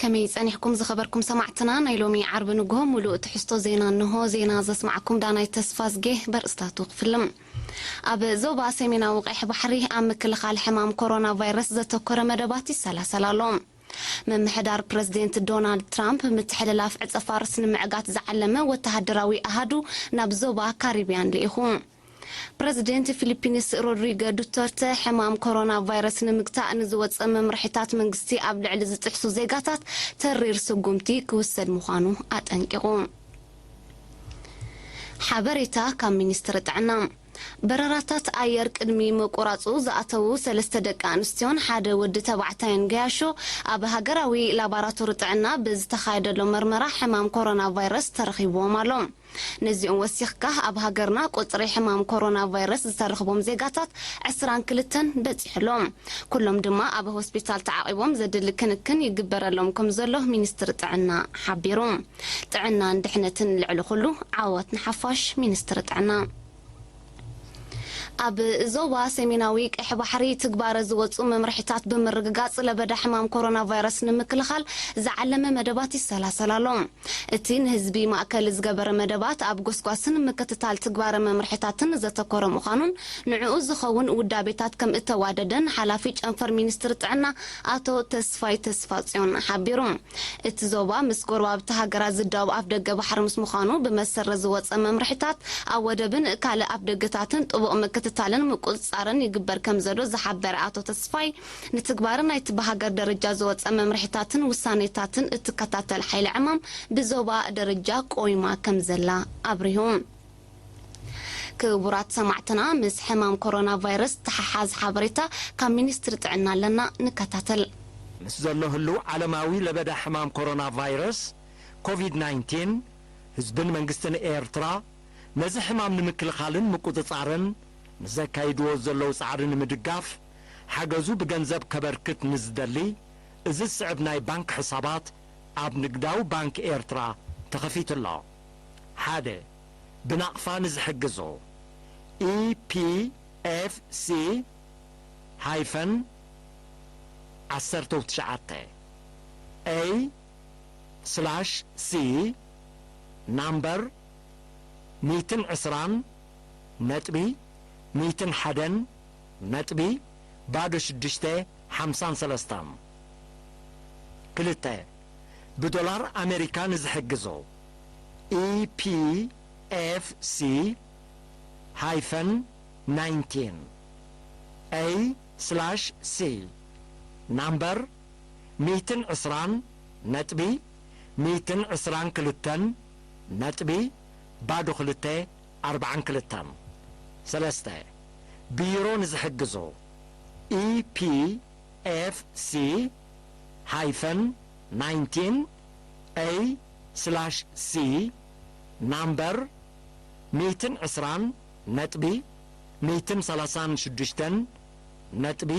ከመይ ጸኒሕኩም ዝኸበርኩም ሰማዕትና? ናይ ሎሚ ዓርቢ ንግሆ ሙሉእ ትሕዝቶ ዜና እንሆ። ዜና ዘስማዕኩም ዳናይ ተስፋዝጌ። በርእስታቱ ክፍልም። ኣብ ዞባ ሰሜናዊ ቀይሕ ባሕሪ ኣብ ምክልኻል ሕማም ኮሮና ቫይረስ ዘተኮረ መደባት ይሰላሰል ኣሎ። ምምሕዳር ፕረዚደንት ዶናልድ ትራምፕ ምትሕልላፍ ዕጸ ፋርስ ንምዕጋት ዝዓለመ ወተሃደራዊ ኣሃዱ ናብ ዞባ ካሪብያን ልኢኹ። ፕረዚደንት ፊሊፒንስ ሮድሪጎ ዱተርተ ሕማም ኮሮና ቫይረስ ንምግታእ ንዝወጸ መምርሒታት መንግስቲ ኣብ ልዕሊ ዝጥሕሱ ዜጋታት ተሪር ስጉምቲ ክውሰድ ምዃኑ ኣጠንቂቑ። ሓበሬታ ካብ ሚኒስትሪ ጥዕና። በረራታት ኣየር ቅድሚ ምቁራጹ ዝኣተዉ ሰለስተ ደቂ ኣንስትዮን ሓደ ወዲ ተባዕታይን ገያሾ ኣብ ሃገራዊ ላባራቶሪ ጥዕና ብዝተኻየደሎም መርመራ ሕማም ኮሮና ቫይረስ ተረኺብዎም ኣሎ። ነዚኦም ወሲኽካ ኣብ ሃገርና ቁጽሪ ሕማም ኮሮና ቫይረስ ዝተረኽቦም ዜጋታት ዕስራን ክልተን በጺሑ ኣሎ። ኩሎም ድማ ኣብ ሆስፒታል ተዓቒቦም ዘድሊ ክንክን ይግበረሎም ከም ዘሎ ሚኒስትሪ ጥዕና ሓቢሩ። ጥዕናን ድሕነትን ልዕሊ ኩሉ፣ ዓወት ንሓፋሽ። ሚኒስትሪ ጥዕና። ኣብ ዞባ ሰሜናዊ ቀይሕ ባሕሪ ትግባረ ዝወጹ መምርሒታት ብምርግጋጽ ለበዳ ሕማም ኮሮና ቫይረስ ንምክልኻል ዝዓለመ መደባት ይሰላሰል ኣሎ። እቲ ንህዝቢ ማእከል ዝገበረ መደባት ኣብ ጎስጓስን ምክትታል ትግባረ መምርሒታትን ዘተኮረ ምዃኑን ንዕኡ ዝኸውን ውዳቤታት ከም እተዋደደን ሓላፊ ጨንፈር ሚኒስትሪ ጥዕና ኣቶ ተስፋይ ተስፋጽዮን ሓቢሩ። እቲ ዞባ ምስ ጎረባብቲ ሃገራት ዝዳወብ ኣፍደገ ባሕሪ ምስ ምዃኑ፣ ብመሰረት ዝወጸ መምርሒታት ኣብ ወደብን ካልእ ኣፍደገታትን ጥቡቕ ምክትታልን ምቁጽጻርን ይግበር ከም ዘሎ ዝሓበረ ኣቶ ተስፋይ፣ ንትግባረ ናይቲ ብሃገር ደረጃ ዝወጸ መምርሒታትን ውሳኔታትን እትከታተል ሓይሊ ዕማም ብዞባ ደረጃ ቆይማ ከም ዘላ ኣብሪሁ። ክቡራት ሰማዕትና፣ ምስ ሕማም ኮሮና ቫይረስ ተሓሓዝ ሓበሬታ ካብ ሚኒስትሪ ጥዕና ኣለና፣ ንከታተል። ምስ ዘሎ ህልው ዓለማዊ ለበዳ ሕማም ኮሮና ቫይረስ ኮቪድ ናይንቲን፣ ህዝብን መንግስትን ኤርትራ ነዚ ሕማም ንምክልኻልን ምቁጽጻርን ንዘካይድዎ ዘለዉ ጻዕሪ ንምድጋፍ፣ ሓገዙ ብገንዘብ ከበርክት ንዝደሊ፣ እዚ ዝስዕብ ናይ ባንክ ሕሳባት ኣብ ንግዳዊ ባንክ ኤርትራ ተኸፊቱ ኣሎ። ሓደ፣ ብናቕፋ ንዝሕግዙ፣ ኢ ፒ ኤፍ ሲ ሃይፈን ዓሰርተ ትሽዓተ፣ ኤ ስላሽ ሲ ናምበር ሚእትን ዕስራን ነጥቢ ሚእትን ሓደን ነጥቢ ባዶ ሽዱሽተ ሓምሳን ሰለስተን። ክልተ፣ ብዶላር ኣሜሪካ ንዝሕግዙ፣ ኢ ፒ ኤፍ ሲ ሃይፈን ናይንቲን፣ ኤ ስላሽ ሲ ናምበር ሚእትን ዕስራን ነጥቢ ሚእትን ዕስራን ክልተን ነጥቢ ባዶ ክልተ ኣርባዓን ክልተን። ሰለስተ፣ ብዩሮ ንዝሕግዙ፣ ኢ ፒ ኤፍ ሲ ሃይፈን ናይንቲን፣ ኤ ስላሽ ሲ ናምበር ሚእትን ዕስራን ነጥቢ ሚእትን ሰላሳን ሽዱሽተን ነጥቢ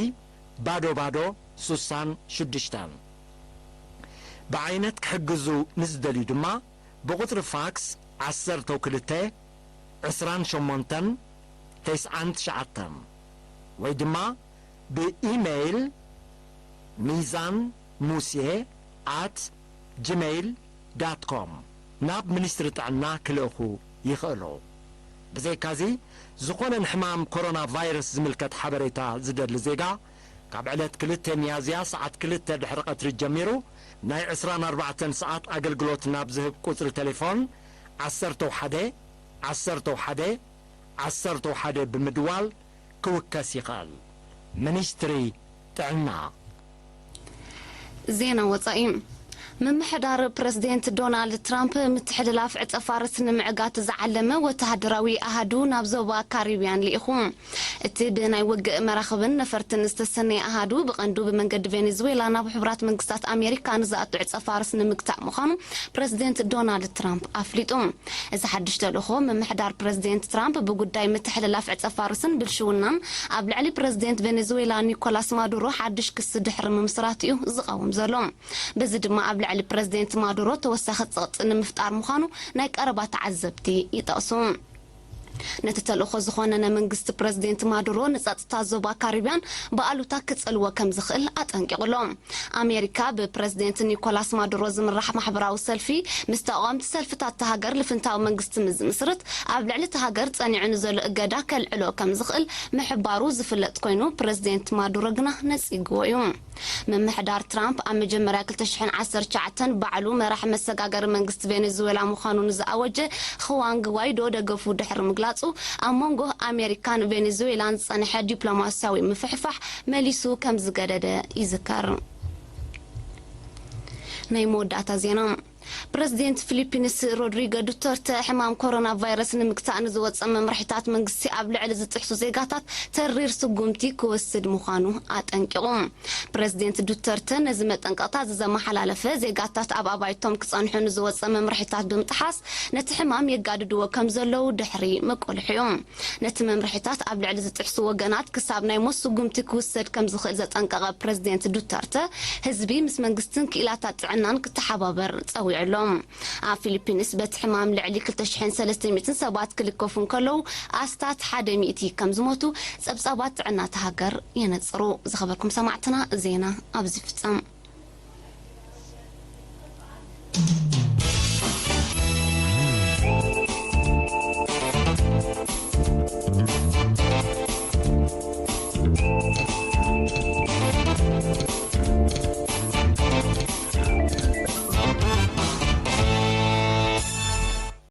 ባዶ ባዶ ሱሳን ሽዱሽተን። ብዓይነት ክሕግዙ ንዝደልዩ ድማ ብቁጽሪ ፋክስ ዓሰርተ ክልተ ዕስራን ሸሞንተን ተስዓን ትሽዓተን ወይ ድማ ብኢሜይል ሚዛን ሙሴ ኣት ጂሜይል ዳት ኮም ናብ ሚኒስትሪ ጥዕና ክልእኹ ይኽእሉ። ብዘይካዚ፣ ዝኾነ ንሕማም ኮሮና ቫይረስ ዝምልከት ሓበሬታ ዝደሊ ዜጋ፣ ካብ ዕለት ክልተ ሚያዝያ ሰዓት ክልተ ድሕሪ ቀትሪ ጀሚሩ፣ ናይ ዕስራን ኣርባዕተን ሰዓት ኣገልግሎት ናብ ዝህብ ቁጽሪ ቴሌፎን ዓሰርተ ሓደ ዓሰርተ ሓደ ዓሰርተ ሓደ ብምድዋል ክውከስ ይኽእል። ሚኒስትሪ ጥዕና። ዜና ወጻኢ። ምምሕዳር ፕረዚደንት ዶናልድ ትራምፕ ምትሕልላፍ ዕጸ ፋርስ ንምዕጋት ዝዓለመ ወተሃደራዊ ኣሃዱ ናብ ዞባ ካሪብያን ልኢኹ። እቲ ብናይ ውግእ መራኽብን ነፈርትን ዝተሰነየ ኣሃዱ ብቐንዱ ብመንገዲ ቬኔዙዌላ ናብ ሕቡራት መንግስታት ኣሜሪካ ንዝኣቱ ዕጸ ፋርስ ንምግታእ ምዃኑ ፕረዚደንት ዶናልድ ትራምፕ ኣፍሊጡ። እዚ ሓድሽ ተልእኾ ምምሕዳር ፕረዚደንት ትራምፕ ብጉዳይ ምትሕልላፍ ዕጸ ፋርስን ብልሽውናን ኣብ ልዕሊ ፕረዚደንት ቬኔዙዌላ ኒኮላስ ማዱሮ ሓድሽ ክሲ ድሕሪ ምምስራቱ እዩ ዝቐውም ዘሎ። በዚ ድማ ኣብ ልዕሊ ፕረዚደንት ማዱሮ ተወሳኺ ጸቕጢ ንምፍጣር ምዃኑ ናይ ቀረባ ተዓዘብቲ ይጠቕሱ። ነቲ ተልእኾ ዝኾነነ መንግስቲ ፕረዚደንት ማዱሮ ንጸጥታ ዞባ ካሪብያን ብኣሉታ ክጸልዎ ከም ዝኽእል ኣጠንቂቑ ኣሎ። ኣሜሪካ ብፕረዚደንት ኒኮላስ ማዱሮ ዝምራሕ ማሕበራዊ ሰልፊ ምስ ተቓወምቲ ሰልፍታት እታ ሃገር ልፍንታዊ መንግስቲ ምስ ዝምስርት ኣብ ልዕሊ እታ ሃገር ጸኒዑ ንዘሎ እገዳ ከልዕሎ ከም ዝኽእል ምሕባሩ ዝፍለጥ ኮይኑ፣ ፕረዚደንት ማዱሮ ግና ነጺግዎ እዩ። ምምሕዳር ትራምፕ ኣብ መጀመርያ ክልተ ሽሕን ዓሰርተ ትሽዓተን ባዕሉ መራሒ መሰጋገሪ መንግስቲ ቬኔዙዌላ ምዃኑ ንዝኣወጀ ኹዋን ግዋይዶ ደገፉ ድሕሪ ምግላጹ፣ ኣብ መንጎ ኣሜሪካን ቬኔዙዌላን ዝጸንሐ ዲፕሎማስያዊ ምፍሕፋሕ መሊሱ ከም ዝገደደ ይዝከር። ናይ መወዳእታ ዜና። ፕረዚደንት ፊሊፒንስ ሮድሪጎ ዱተርተ ሕማም ኮሮና ቫይረስ ንምግታእ ንዝወጸ መምርሒታት መንግስቲ ኣብ ልዕሊ ዝጥሕሱ ዜጋታት ተሪር ስጉምቲ ክወስድ ምዃኑ ኣጠንቂቑ። ፕረዚደንት ዱተርተ ነዚ መጠንቀቕታ ዘመሓላለፈ፣ ዜጋታት ኣብ ኣባይቶም ክጸንሑ ንዝወጸ መምርሒታት ብምጥሓስ ነቲ ሕማም የጋድድዎ ከም ዘለዉ ድሕሪ ምቁልሑ እዩ። ነቲ መምርሒታት ኣብ ልዕሊ ዝጥሕሱ ወገናት ክሳብ ናይ ሞት ስጉምቲ ክውሰድ ከም ዝኽእል ዘጠንቀቐ ፕረዚደንት ዱተርተ፣ ህዝቢ ምስ መንግስትን ክኢላታት ጥዕናን ክተሓባበር ጸዊዑ ኣሎ። ኣብ ፊሊፒንስ በቲ ሕማም ልዕሊ ክልተ ሽሕን ሰለስተ ሚእትን ሰባት ክልከፉ እንከለዉ፣ ኣስታት ሓደ ሚእቲ ከም ዝሞቱ ጸብጻባት ጥዕና እታ ሃገር የነጽሩ። ዝኸበርኩም ሰማዕትና፣ ዜና ኣብዚ ይፍጸም።